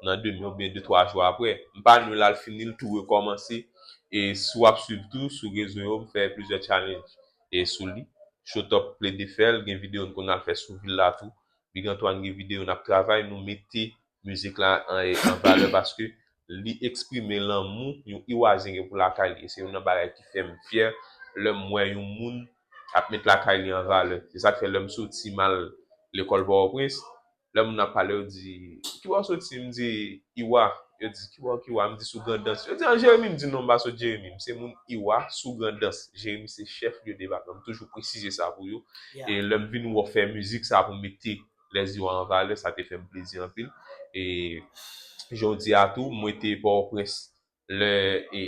nan demen oubyen de twa jou apre. M pa nwi l al fini l tou rekòmanse. E si w ap swiv tou sou rezo yo, m fè plizyè challenge e sou li. Showtop plede fè l, gen videyo n konn al fè sou vil la tou. Big Antoine gen videyo n ap travay, nou mete mizik la an, an valè paske li eksprime lanmou yon Iwazen gen pou lakay li. E se youn nan bagay ki fè m fyè lè m wè yon moun ap met lakay li an valè. Se sa k fè lè m soti m al lekòl Pòtoprens, lè moun ap pale, yo di, "Kibò w soti?" M di, "Iwa." Yo di, "Kibò ki Iwa?" M di, "Sou Grandans." Yo di, "An Jeremi?" M di, "Non, m pa sot Jeremi. M se moun Iwa, sou Grandans." Jeremi se chèf lye depatman. M toujou presize sa pou yo. E lè m vin wè w fè mizik sa pou mete Lèziwa an valè, sa te fè m plezi anpil. E jan w di a tou, mwen te Pòtoprens lè e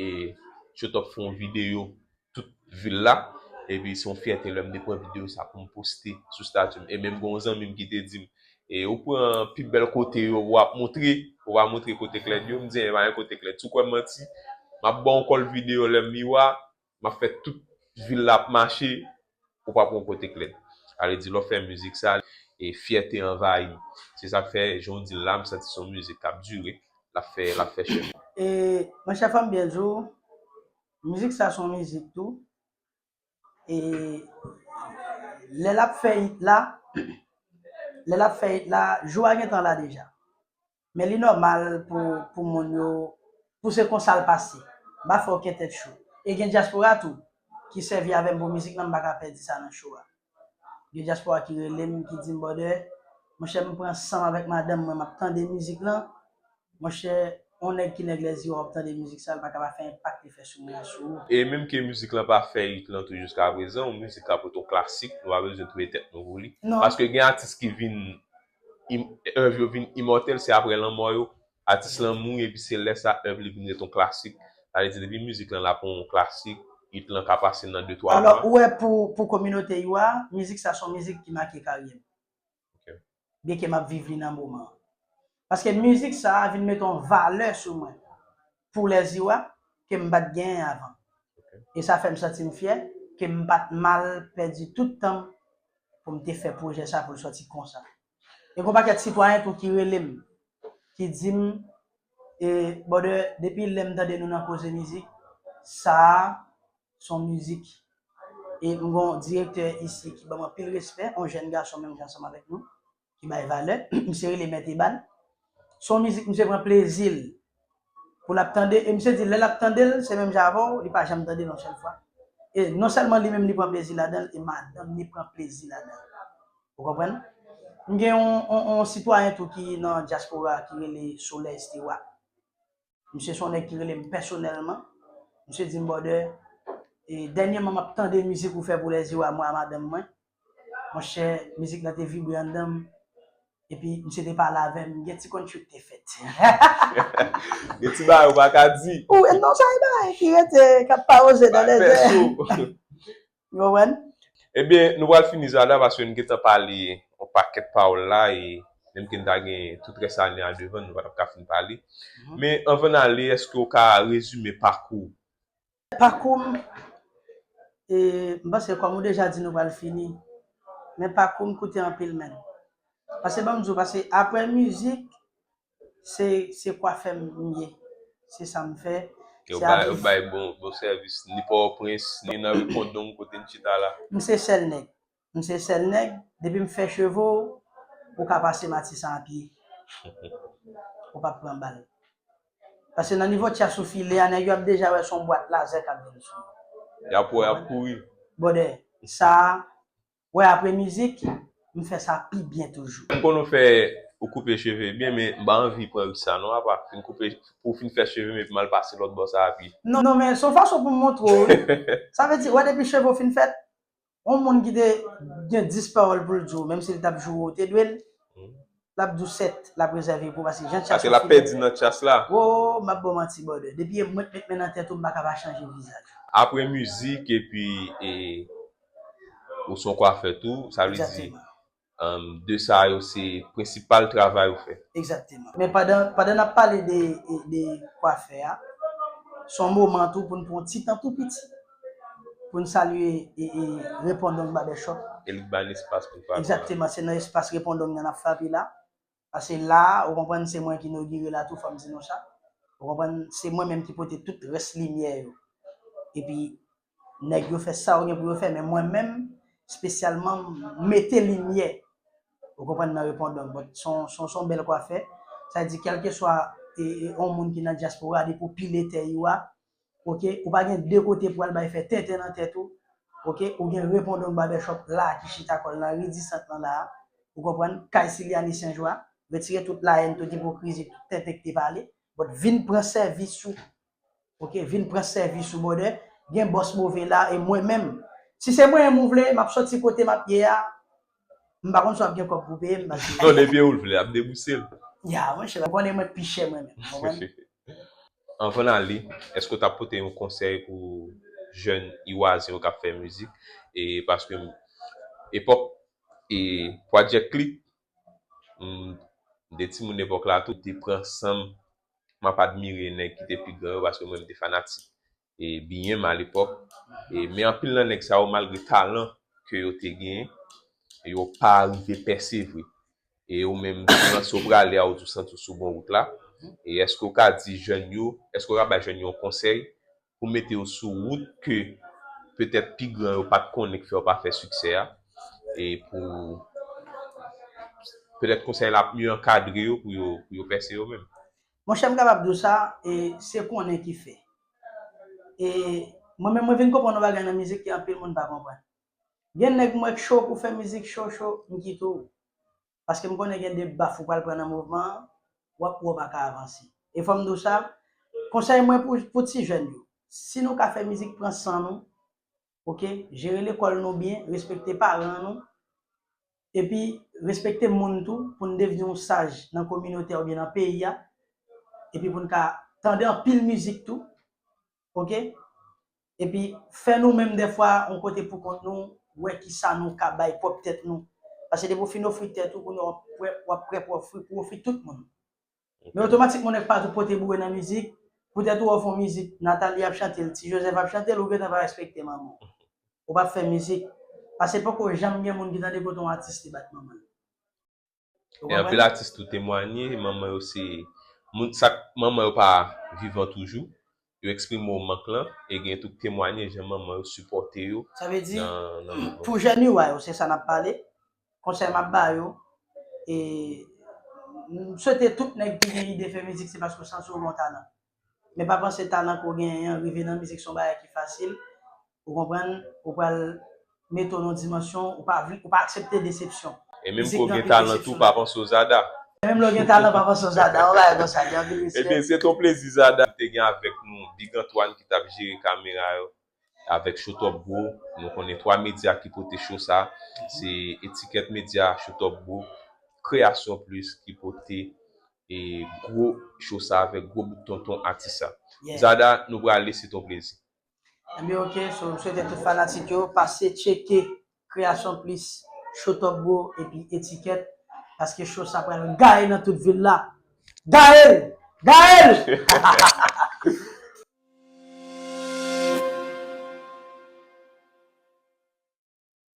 Showtop fè yon videyo tout vil la. Epi se yon fyète lè m te pran videyo sa pou m poste sou stati m. E menm gen yon zanmi m ki te di m, e ou pran pi bèl kote yo, w ap montre, ou pa montre kote k lèd yo. M di, e pa gen kote k lèd. Si w kwè m manti, m ap ba w kòl videyo lè m Iwa, m ap fè tout vil la ap mache, ou pa pran kote k lèd. Sa vle di, lè w fè mizik sa, e fyète anvayi m. Se sa k fè, jan w di l la, m santi se yon mizik k ap dire, l ap fè, l ap fè chemen. E, monchè, fò m byen di w, mizik sa se yon mizik tou. E, lè l ap fè hit la, lè l ap fè hit la, jou a gentan la deja. Men li nòmal pou, pou moun yo, pou se konsa l pase. M pa fè okenn tèt cho. E gen dyaspora tou ki sèvi avè m pou mizik lan, m pa ka pèdi sa nan cho a. Gen dyaspora ki rele m, ki di m, "Brother, monchè, m pran san m avèk madanm mwen, m ap tande mizik lan." Monchè, yon nèg ki nèg Lèziwa, w ap tande mizik sa, l pa ka pa fè enpak li fè sou mwen an sou ou. E menm ke mizik lan pa fè hit lan tou jiska prezan, yon mizik ka pote yon klasik, nou pa bezwen touye tèt nou pou li. Paske gen atis ki vin, èv yo vin imòtèl, se apre lanmò yo, atis lan mouri, epi se lè sa èv li vin ret yon klasik. Sa vle di, depi mizik lan la pa yon klasik, hit lan ka pase nan de twa mwa. Alò, ou wè, pou, pou kominote yo a, mizik sa se yon mizik ki make karyè m. Byenke m ap viv li nan moman an. Paske mizik sa a vin mete yon valè sou mwen pou Lèziwa ke m pa t genyen avan. E sa fè m santi m fyè ke m pa t mal pèdi tout tan m pou m te fè pwojè sa pou l sòti konsa. E gen yon pakèt sitwayen tou ki rele m, ki di m, e, brother, depi lè m tande nou nan koze mizik, sa a se yon mizik. E m gen yon direktè isi ki ban m anpil respè, yon jèn gason menm jan ansanm avèk nou, ki bay valè. Misye rele Mèt Eban. Se yon mizik misye pran plezi l pou l ap tande. E misye di lè l ap tande l, se menm jan avè w, li pa janm tande l yon sèl fwa. E non sèlman li menm li pran plezi ladan l, e madanm li pran plezi ladan l. Ou konprann? M gen yon, yon, yon sitwayen tou ki nan dyaspora ki rele Solèy Stewart. Misye se yon nèg ki rele m pèsonèlman. Misye di m, brother, e dènyèman m ap tande mizik ou fè pou Lèziwa, mwen a madanm mwen. Monchè, mizik lan te vibre anndan m. Epi misye te pale avè m, gen ti konn chou k te fèt. Gen ti bagay ou pa ka di. Ou, non, sa e bagay ki rete, k ap pawouze nan dezè. Ou konprann? Ebyen, nou pral fini Zada paske n gentan pale yon pakèt pawòl la e menm ke n ta gen tout rès ane a devan n, nou pa t ap ka fin pale. Men anvan n ale, èske w ka rezime pakou w? Pakou m, e, m panse kòm ou deja di nou pral fini, men pakou m koute anpil menn. Paske ban m di w, paske apre mizik, se, se kwafè m ye. Se sa m fè. Yo bay, yo bay bon, bon sèvis, ni Pòtoprens, ni nan ri Kondong kote n chita la. M se sèl nèg. M se sèl nèg, depi m fè cheve w, ou ka pase Matisan a pye. Ou p ap pran bal. Paske nan nivo tchas ou file a, nèg yo ap deja wè se yon bwat lazè k ap vin sou ou. Y ap wè, y ap kouri. Brother, sa a, Wè, apre mizik, m fè sa pi byen toujou. M konn ou fè ou koupe cheve byen, men m pa anvi pran risk sa non, apa fin koupe pou fin fè cheve m epi m al pase lòt bò sa a pi. Non, non, men se yon fason pou m montre w, wi. Sa vle di, wè, depi cheve w fin fèt, yon moun ki te gen dis pawòl pou l di w, menm si l t ap joure w, te dwe l, l ap di w sèt, l ap rezève pou, paske jan tchas Paske l ap pèdi nan tchas la. Wo, m ap ba w manti, brother. Depi mwen met men nan tèt ou, m pa ka pa chanje vizaj. Apre mizik epi e, ou se yon kwafè tou, sa vle di Egzakteman. um, de sa yo se prensipal travay ou fè. Egzakteman. Men pandan, pandan n ap pale de, de kwafè a, se yon moman tou pou n pran yon ti tan tou piti pou n salye e, e, Repondong Barbershop. E li k ba n espas pou n frape. Egzakteman, se nan espas Repondong nan n ap frape la. Paske la, ou konprann, se mwen ki inogire la tou, fò m di nou sa. Ou konprann, se mwen menm ki pote tout rès limyè yo. Epi, nèg yo fè sa yo gen pou yo fè, men mwen menm, espesyalman, m mete limyè. Ou konprann, nan Repondong. But se yon, se yon, se yon bèl kwafè. Sa vle di, kèlkeswa e, e, yon moun ki nan dyaspora, depi w pile tè yo a, oke, ou pa gen de kote pou al bay fè tenten nan tèt ou, oke, ou gen Repondong Barbershop la ki chita kò l nan ri Disant lan la a, ou konprann, kay Siliani Senjwa, retire tout layèn, tout ipokrizi, tout tenten ki te pale, but vin pran sèvis ou, oke, vin pran sèvis ou, brother, gen bòs move la, e mwen menm, si se mwen menm ou vle, m ap sòti kote m ap ye a, m pa konn si w ap gen kòb pou peye m, paske Non, depi ou l vle, ap debouse l. Ya, monchè, ou konnen mwen pi chè mwen menm, ou konprann? Anvan n ale, èske w t ap pote yon konsèy pou jèn iwazen yo k ap fè mizik? E paske epòk e Project Click, m, de timoun epòk la tou, te pran san m, m ap admire nèg ki te pi gran yo, paske mwen, m te fanatik e byen m alepòk. E, men anpil nan nèg sa yo, malgre talan ke yo te genyen, yo pa rive pèse vre. E ou menm, nan sa w prale a, ou di w santi w sou bon wout la. E èske w ka di jèn yo, èske w ka bay jèn yo yon konsèy pou mete yo sou wout ke petèt pi gran yo pa t konnen k fè yo pa fè siksè a? E pou petèt konsèy la ap mye ankadre yo pou yo, pou yo pèse yo menm. Monchè, m kapab di w sa, e se konnen ki fè. E mwen menm, mwen vin konprann yon bagay nan mizik ke anpil moun pa konprann. Gen nèg m wè k cho pou fè mizik cho, cho, m kite w. Paske m konnen gen de baf ou pral pran nan mouvman an, w ap wè w pa ka avanse. E fò m di w sa, konsèy mwen pou, pou ti jèn yo, si nou ka fè mizik, pran san nou, oke, jere lekòl nou byen, respekte paran nou, epi respekte moun tou, pou n devni yon saj nan kominote a oubyen nan peyi a, epi pou n ka tande anpil mizik tou, oke? Epi fè nou menm dèfwa yon kote pou kont nou, wè kisa nou ka bay pwòp tèt nou. Paske depi w fin ofri tèt ou, kounye a w ap prè, w ap prè pou ofri, pou ofri tout moun. Men otomatikman, nèg pa tou pote boure nan mizik, poutèt ou wè w fè yon mizik, Nathalie ap chante l, Ti Joseph ap chante l, ou gentan pa respekte manman w. Ou p ap fè mizik. Paske poko janm gen moun ki tande kote yon atis te bat manman l. E anpil atis tou temwanye, manman yo se moun, sa k manman yo pa vivan toujou, yo eksprime w mank lan, e gen tou k temwanye jan manman yo sipòte yo. Sa vle di, pou jèn yo a yo, se sa n ap pale. Konsèy m ap ba yo, e m swete tout nèg ki gen ide fè mizik, se paske w santi w gen yon talan. Men pa panse talan ke w genyen an, rive nan mizik se yon bagay ki fasil. Ou konprann? Ou pral mete w nan yon dimansyon, ou pa vle, ou pa aksepte desepsyon. E menm ke w gen talan tou, pa panse w Zada. E menm lè w gen talan, pa panse w Zada. Yon bagay konsa, gen anpil respè. Ebyen, se t on plezi, Zada, te gen avèk nou Big Antoine ki t ap jere kamera yo, avèk Show Top Bro. Nou konnen twa medya ki pote show sa. Se Etiquette Media, Show Top Bro, Création Plus ki pote e gwo show sa avèk gwo bout tonton atis sa. Zada, nou prale, se t on plezi. Ebyen, oke, so, m swete tout fanatik yo pase tcheke Création Plus, Show Top Bro epi Etiquette, paske show sa pral gaye nan tout vil la. Gaye l! Gaye l!